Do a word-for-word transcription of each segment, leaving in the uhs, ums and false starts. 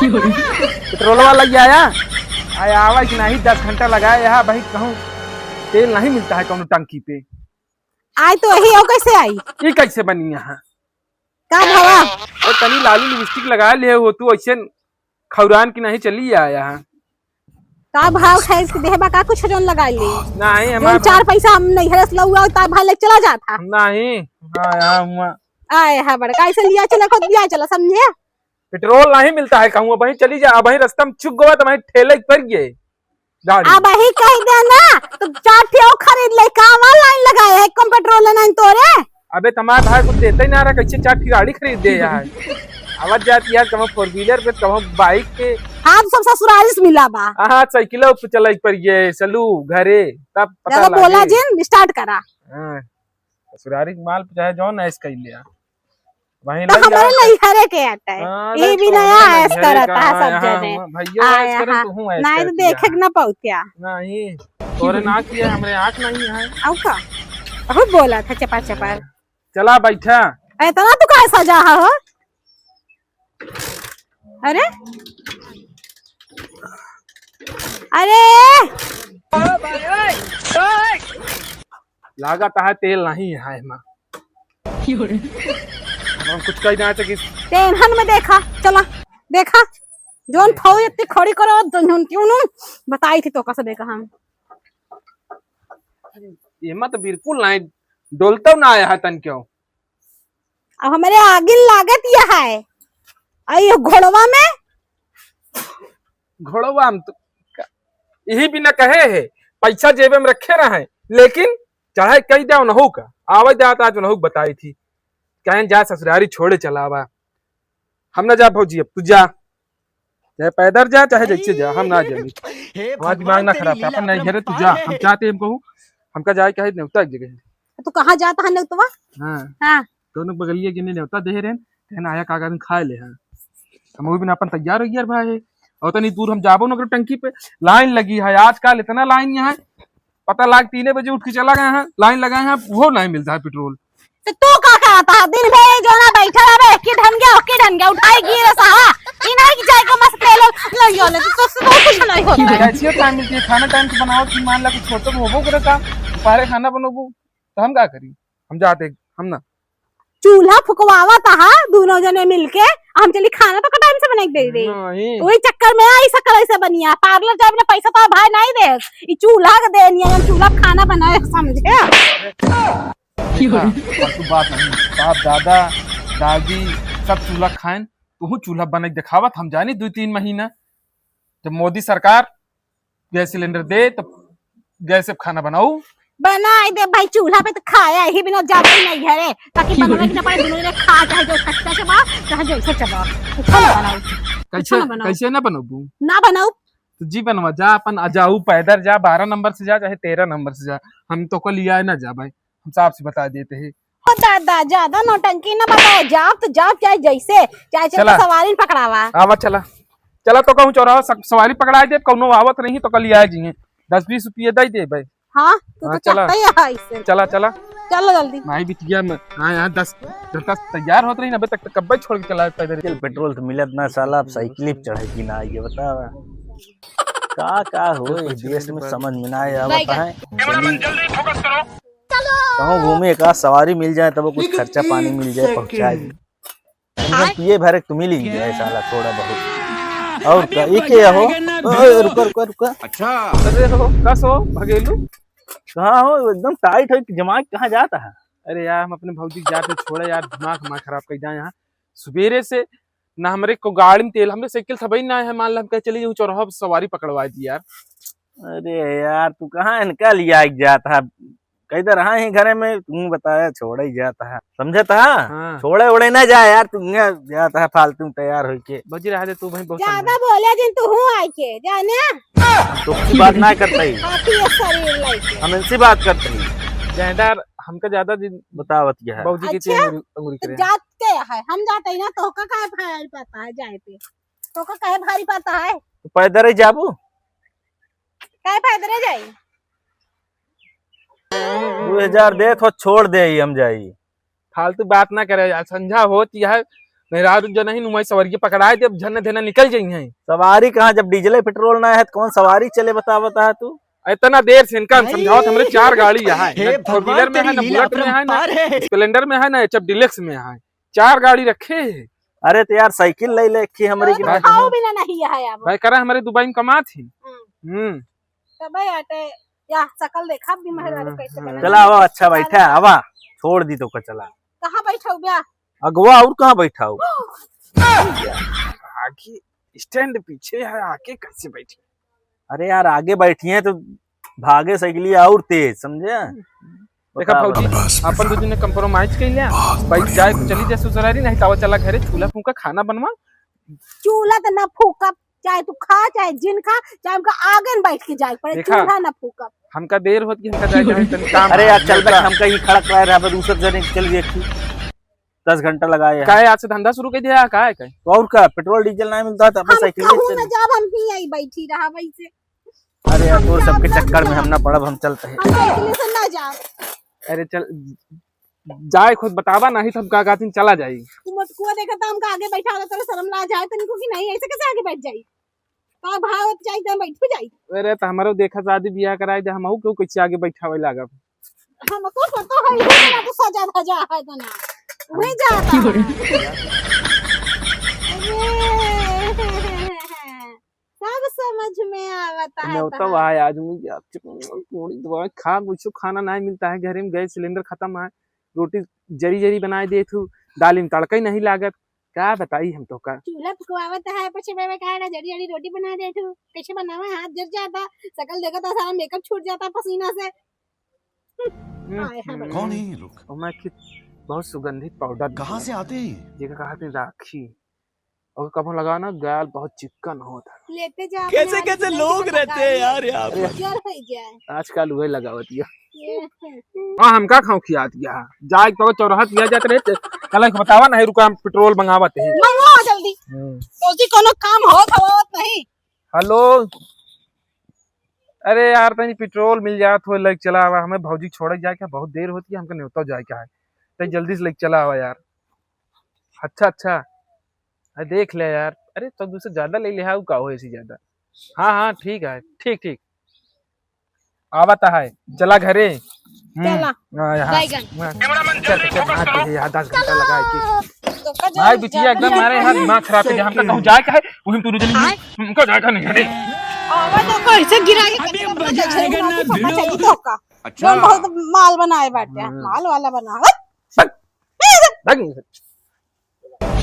पेट्रोलवा लग आया। आया आवा कि नहीं, दस घंटा लगाया यहाँ, भाई कहूँ तेल नहीं मिलता है कौनो टंकी पे। आई तो यही हो, कैसे आई? ये कैसे बनी यहाँ? का भवा? ओ तनी लाली लिपस्टिक लगा ले हो तू, ऐसे खौरान की नहीं चली आया है। का भाव खाए के देहबा का कुछ जौन लगा ले? नहीं, जौन हमार चार पैसा हम नहीं हरस लउआ, ता भाई ले चला जात हा। नहीं, हाँ, यहाँ हुआ। आए हा बड़का, ऐसे लिया चला, खुद लिया चला, समझे? पेट्रोल नहीं मिलता है कहूँ, वहीं चली जा, वहीं रास्ता में चुक गवा तो वहीं ठेले पर गए गाड़ी। अब वही कह दे ना, तो चार ठे और खरीद ले, का हमार लाइन लगाए है, कम पेट्रोल है नहीं तोरे। अबे तुम्हारा भाई कुछ देते ही ना रहा, कैसे चार ठे गाड़ी खरीद दे यार। आवत जात यार, कभी फोर व्हीलर पे, कभी बाइक पे। हाँ, तो सब ससुरारी से मिला बा। हाँ, साइकिल पे चला एक पर ये चलू घरे, तब पता ज्यादा बोला लगे। जिन, स्टार्ट करा। हाँ, ससुरारी के माल पे चाहे जौन ऐश कर लिया, वहीं तो लग हमारे जाओ। नहीं हरे के आता है। हाँ, ये नहीं भी तो नया हमारे ऐश नहीं हरे करता है कहाँ, सब यहाँ जने। हुआ, भैया आया ऐश करे हाँ। तो हूँ ऐश नहीं तो करती देखे है। ना पाऊ क्या? नहीं, तोरे ना किया, हमरे आँख नहीं है। आऊ का? बहुत बोला था चपा चपा। चला बैठा। इतना तू काहे सजा हो? अरे, अरे, लागत है तेल नहीं है एमा। हम कुछ कही ना सकी। तेनहन में देखा, चला, देखा, जौन फौज इतनी खड़ी करो, जौन क्यों नू बताई थी तो कस देखा हम। एमा तो बिल्कुल नहीं डोलतो ना आया है तन क्यों। अब हमरे आगिन लागत यह है। आ ये घोड़वा में? घोड़वा हम तो का-, यही बिना कहे है, पैसा जेबे में रखे रहे, लेकिन चढ़ाई कई दे उनहु का, आवे जात आज उनहु बताई थी, कहें जा ससुरारी छोड़े चलावा, हम ना जा भौजी, अब तू जा, चाहे पैदल जा, चाहे जैसे जा, हम ना जानी। हे हमारा दिमाग ना भगवान, तेरी खराब कर, लीला अपन नहीं अपरंपार घेरे, तू जा, हम है। चाहते हम कहूँ, हमका जाए के है नेवता एक जगह। तू कहाँ जाता है नेवतवा? हाँ। हाँ। दोनों बगलिया के ने नेवता दे रहे, कहना आया का दिन खाए ले हैं। हम वो बिना अपन तैयार हो गया भाई। और तनी दूर हम जाबो नगर टंकी पे, लाइन लगी है, आजकल इतना लाइन यहाँ है, पता लाग तीन बजे उठ के चला गया है, लाइन लगाए हैं, वो नहीं मिलता है पेट्रोल। तो तू का करता है? दिन भर ये जोना बैठा रहे, की ढन गया, की ढन गया, उठाए गिर सहा। ई नहीं कि जाए को मस्त ले लो, ले यो ले, तो, तो, तो कुछ नहीं होता है। कैसे टाइम मिलती है? खाना टाइम से बनाओ, कि मान ला कुछ छोटो होबो करे का, दोपहरे खाना बनोबो, तो हम का करी? हम जाते, हम ना। चूल्हा फुकवावा तहा दोनों जने मिलके, हम चली खाना तो का टाइम से बनाई दे दे। नहीं। वही चक्कर में आई सकल ऐसे बनिया, पार्लर जाए ना पैसा तो भाई नहीं दे, ई चूल्हा के देनिया, हम चूल्हा पे खाना बनाए समझे। देखा, फालतू बात नहीं। बाप दादा, दादी सब चूल्हा खाएन, तू चूल्हा बना के दिखावत, हम जानी दो तीन महीना जब मोदी सरकार गैस सिलेंडर दे तो गैस से खाना बनाऊ। बनाई दे भाई, चूल्हा पे तो खाया ही बिना जाते ही नहीं घरे, ताकि बनवे के ना पड़े, दोनों जने खा, चाहे जो कच्चा चबा, चाहे जैसे चबा, कुछ ना बनाऊ, कुछ कैसे ना बनाऊ। कैसे ना बनबू? ना बनाऊ। तो जी बनवा जा, अपन आ जाऊ पैदल जा, बारह नंबर से जा चाहे तेरह नंबर से जा, हम तो को लिया ना जा भाई। हम साफ से बता देते हैं। ओ दादा, ज्यादा नौटंकी ना बताओ, जाओ तो जाओ, चाहे जैसे, चाहे चल चला। सवारी पकड़ावा। आवा चला, चला तो कहूँ चौराहा स-, सवारी पकड़ा दे, कौनो आवत नहीं तो कल आ जी, दस बीस रुपये दे दे भाई। हाँ, तू हाँ, तो चला। चाहता ही है इससे। चला, चला। चलो जल्दी। माई बिटिया में, हाँ, यहाँ दस घंटा तैयार होत रही ना, अबे तक तो कब्बे छोड़ के चला पैदल। पेट्रोल तो मिलत ना साला, अब साइकिल पे चढ़े की ना, ये बता। का, का हो इस देश में समझ में ना आया, बताएं। जल्दी, जल्दी फोकस करो। कहूँ घूमे का सवारी मिल जाए, तब कुछ खर्चा पानी मिल जाए, पहुँचाए। एकदम पिए भरे तुम्ही ली जाए साला थोड़ा बहुत। और का, ये क्या हो? ओए, रुका, रुका, रुका। अच्छा। अरे हो, कस हो, भगेलू? कहाँ हो? एकदम टाइट हो, जमा के कहाँ जाता है? अरे यार, हम अपने भौजी के जाते छोड़े यार, दिमाग हमारा खराब कर जाए यहाँ। सुबेरे से ना हमरे को गाड़ी में तेल, हमरे साइकिल था भाई ना है, मान ला हम कह चली जाऊँ चौराहा पे सवारी पकड़वा दी यार। अरे यार, तू कहाँ इनका लिया के जाता है? कई तो रहा ही घरे में, तू बताया छोड़े ही जाता है, समझे था? हाँ। छोड़े ओड़े ना जाए यार, तू यहाँ जाता है फालतू तैयार होके। बजी रहा दे तू भाई, बहुत ज्यादा समझा। बोले जिन तू हूँ आई के, जाने? हम तो की बात ना करते ही। हाथी ये शरीर लाइके। हम इनसे बात करते ही। ज्यादा हमका ज्यादा दिन बतावत क्या है? बाबूजी के अच्छा? तेल अंगुरी, अंगुरी तो करे। जात के है, हम जाते ही ना, तो का काहे भारी पड़ता है जाए पे? तो का काहे भारी पड़ता है? तो पैदल ही जाबू? काहे पैदल ही जाई? दो हजार दे तो छोड़ दे ही हम जाई। फालतू बात ना करे यार, संझा होत यह है, मेहरारू जनहिन, उमइ सवारी पकड़ाए देब, झन धेना निकल जइहैं। सवारी कहाँ, जब डीजले पेट्रोल ना है, तो कौन सवारी चले, बता, बता तू। इतना देर से इनका हम समझावत, हमरे चार गाड़ी यहाँ है, हे ना भगवान, फोर व्हीलर में है, ना बुलेट में है, ना स्प्लेंडर में है, ना एच एफ डीलक्स में है, चार गाड़ी रखे हैं। अरे तो यार, साइकिल ले ले, की हमरे की और भाई। खाओ भी ना नहीं है अब। भाई करा हमरे दुबई में कमात ही। हम्म। हम्म। तबे आटे, या सकल देखा भी मेहरारू कैसे बना। चला आवा, अच्छा बैठा, आवा, छोड़ दी तो का, चला। कहाँ बैठा हो बे? अगवा और कहाँ बैठा हो? आगे स्टैंड पीछे है, आगे कैसे बैठी? अरे यार, आगे बैठी है तो भागे साइकिलिया और तेज, समझे? देखा बता भौजी, बता। अपन दो दिन में compromise कर लिया। बहुत भाई बढ़िया जाए तो मुन्ना। चली जा ससुरारी, नहीं तो आवा चला घरे, चूल्हा फूका, खाना बनवा। चूल्हा तो ना फूका, चाहे तू खा, चाहे जिन खा, चाहे हमका आगे न बैठ के जाए पड़े, देखा, चूल्हा ना फूकब। हमका देर होत कि हमका जाए के है, तनी काम अरे यार, है, चल बे, हमका। हमका ही खड़ा कराए रहा, दूसर जने के चल गए थी। दस घंटा लगाए हैं। काहे आज से धंधा शुरू कर दिया, काहे, काहे? तो और का, पेट्रोल डीजल ना मिलता है तो अपन हम साइकिल कहूँ से ना जाब, हम ही आई बैठी रहा वैसे। अरे यार, हम तोर जाब सबके ना चक्कर में जाब। हम ना पड़ब, हम चलते हैं। हम साइकिल से ना जाब। अरे चल, जाए खुद बतावा, नहीं तो हम का कहती चला जाई। तू मोटकुआ देखा था, हमका आगे बैठा होता, तोरा शर्म लाज आए तनिको कि नहीं, ऐसे कैसे आगे बैठ जाई? का भाव जाई, तो बैठ जाई। अरे तो हमारो देखा शादी बियाह कराए दे, हमहू क्यों कैसे आगे बैठावे लागब? हमको पता है, ये ना तो सजा धजा है तो ना। वही जाता है। अरे, सब समझ में आवता है नेवता तहार। भाई, आज मुझे आप चुप-, पूरी दुआ खा, कुछ खाना नहीं मिलता है घर में, गैस सिलेंडर खत्म है, रोटी जरी जरी बनाए देत हूँ, दाल में तड़का ही नहीं लागत, का बताई हम तो का। चूल्हा फुकवावत है, पछे में, में कहा ना, जरी जरी रोटी बना देत हूँ, कैसे बनावा, हाथ जर जाता, सकल देखा था, सारा मेकअप छूट जाता पसीना से। हम्म, हाय, हाय, हम्म। कौन है ये लोग? और मैं कि बहुत सुगंधित पाउडर कहाँ निकला से आते हैं ये? जेका कहा थे राखी, और कभो लगाना, गाल बहुत चिक्कन होत है। लेते जा अपने कैसे, आदमी कैसे के लोग लगा रहते हैं ले। यार यहाँ पर। जर हो जाए। आजकल वही लगावत है। ये है। हाँ, हमका खाओ खियात है। जाए तो चौराहा पिया जात रहे, कल एक बतावा नहीं, रुका, हम पेट्रोल मंगावत है। मंगाओ जल्दी। हम्म। तो जी कोनो काम होत होत नहीं। हेलो, अरे यार, तनी पेट्रोल मिल जात हो, लेके चला आवा। हमें भौजी छोड़े जाए के बहुत देर होती है, हमका नेवता जाए के है, तो जल्दी से लेके चला आवा यार। अच्छा, अच्छा, अरे देख ले यार, अरे तो दूसरे ज्यादा ले ले, हाँ, का हो ऐसी ज्यादा। हाँ, हाँ, ठीक है, ठीक, ठीक, आवत है, चला घरे। हम्म, चला। हाँ, यहाँ, बैगन। हाँ, चल, चल, हाँ, तुझे यहाँ दस घंटा लगा है कि तो का भाई, जाओ, बिटिया जाओ, एकदम जाओ, मारे यहाँ जाओ। दिमाग खराब कर दिया। हमका कहूँ जाए का है, वही तू जल्दी, हमका जाए का नहीं है। आवा तो कैसे गिरा के अबे कचरा बजा पूरा आएगा ना, फटा भिड़ो। चली तो का? अच्छा। जौन बहुत माल बनाए बाटे, हम्म। माल वाला बना। भाग, भाग।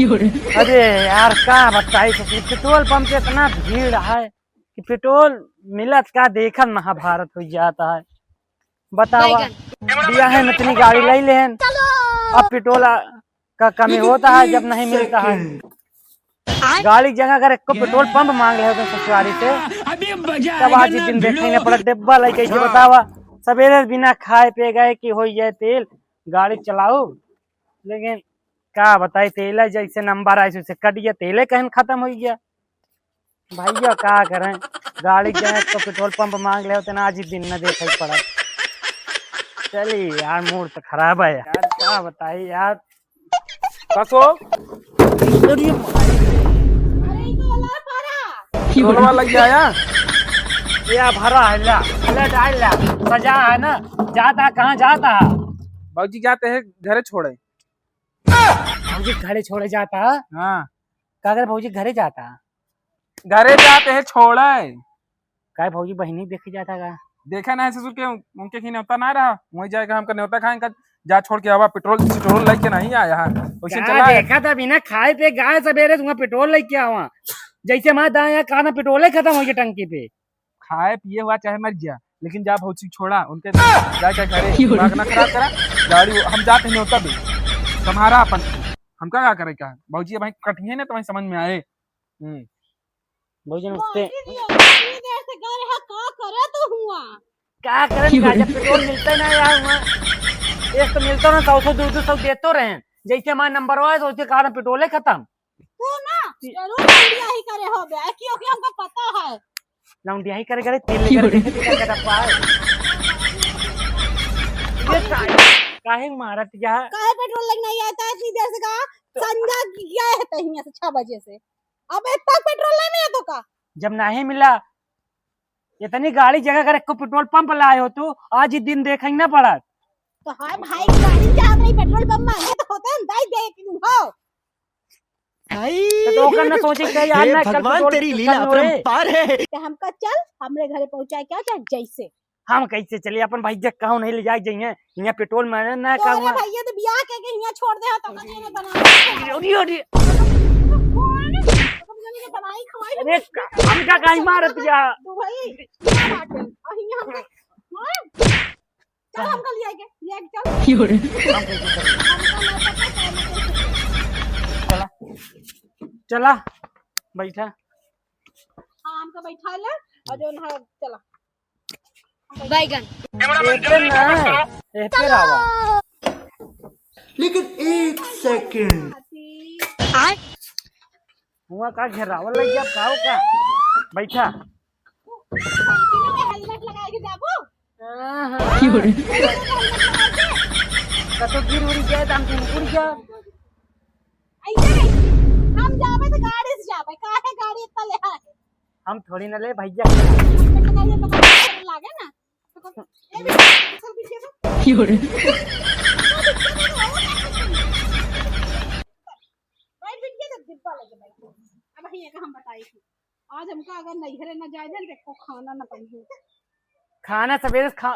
अरे यार, का बताई, पेट्रोल पंप पे इतना भीड़ है कि पेट्रोल मिलत का, देखन महाभारत हो जाता है। बतावा, बैगन। बियाहे में इतनी गाड़ी ले लेहन, अब पेट्रोल आ, का कमी होता है जब नहीं मिलता है। गाड़ी जगह अगर एक पेट्रोल पंप मांग ले तो ससुरारी से, तब आज ही दिन देखे न पड़ा डिब्बा लेके के बतावा। सवेरे बिना खाए पिए गए कि हो जाए तेल, गाड़ी चलाओ, लेकिन का बताई, तेल जैसे नंबर आए से कट गया, तेले कहन खत्म हो गया। भैया का करें, गाड़ी के तो पेट्रोल पंप मांग ले होते ना, आज ही दिन न देखे पड़ा। चलिए यार, मूड तो खराब है यार, का बताई यार। कसो? अरे, ये तो वाला पारा। पेट्रोल वाला लग गया यार। या भरा है, ला, ला, डाल ला। सजा है ना, जाता कहाँ जाता है? बाबूजी जाते हैं घरे छोड़े। भौजी घरे छोड़े जाता? हाँ। का करे भौजी घरे जाता? घरे जाते हैं छोड़े। काहे भौजी बहिनी देखे जाता का? देखा ना है ससुर के, उनके कहीं न्योता ना रहा, वहीं जाएगा हमका न्योता खाए का, जा छोड़ के आवा, पेट्रोल, पेट्रोल लेके नहीं आया है, वैसे का चला आया। देखा था बिना खाए पे गाय सवेरे तुम पेट्रोल लेके आवा, जैसे माँ दाया कहा ना पेट्रोल ही खत्म हो गया टंकी पे। खाए पिए हुआ चाहे मर गया, लेकिन जा भौजी छोड़ा, उनके जाए के घरे, दिमाग ना खराब करा। गाड़ी हम जाते नहीं होता भी, तुम्हारा अपन, हमका का करे का? भौजी अब कटिए ना, तुम्हें समझ में आए। हम्म। भौजी नमस्ते। भौजी जी, इतनी देर से गा रहे हैं, का करे तो हुआ? का करे का, जब पेट्रोल मिलता ना यार हुआ, एक तो मिलता ना, सौ सौ, दो दो सौ देते रहे, जैसे हमारा नंबर आए तो उसके कारण पेट्रोल ही खत्म। तू ना जरूर लौंडिया ही करे होबे, क्योंकि हमको पता है। लौंडिया ही करे करे, तेल लेकर देखे थे क्या करता है। ये का-, काहे मारत या? काहे पेट्रोल लेके नहीं आता है इतनी देर से का? संझा गया है तहिया से छह बजे से, अब एक पैक पेट्रोल नहीं मिला तो का? जब नहीं मिला, इतनी गाड़ी जगह कर एको पेट्रोल पंप लाए हो तू, आज ही दिन देखे ना पड़ा। तो हाय भाई, गाड़ी जहाँ नहीं पेट्रोल पंप मांगे तो होते हम दाई दे हो। तो ओकर ना सोचे कि यार हे ना, कल भगवान, पेट्रोल तेरी लीला कम होए। अपरंपार है। ते हमका चल, हमरे घरे पहुँचाए क्या क्या जैसे। हम कैसे चली? अपन भैया कहूँ नहीं ले जाए जाइए, यहाँ पेट्रोल मारे ना तोरे कहूँ। भैया तो बियाह के, के यहाँ छोड़ दे हो तो कहीं ना बना। अरे, अरे, अरे। तो कम जने के बनाई खवाई। अरे, का-, हमका काहे मारत या? तू भाई, क्या बात है? और यहाँ हमका, हाँ? चल हमका ले आके, ले आके चल। क्यों रे? चला, चला, बैठा। हाँ, हमका बैठा ले, और जो ना, चला। बैगन। एते ना, एते रावा। लेकिन एक सेकंड। आय। हुआ का घेरावल लग गया, का हो का? बैठा। हेलमेट लगा के जाबो। हाँ, हाँ। क्यों रे? कतो गिर उड़ जाए, तो हम उड़ जाए। ऐसे नहीं, हम जाबे तो गाड़ी से जाबे, काहे गाड़ी इतना ले आए? हम थोड़ी ना ले भैया। लागे ना। तो ए भी, सब पीछे से। क्यों रे? भाई, बिटिया तो डिब्बा लेके बैठो। अब भैया का हम बताई थी। आज हमका अगर नैहरे न जाए देन, तो एको खाना न बनी। खाना सवेरे से खा।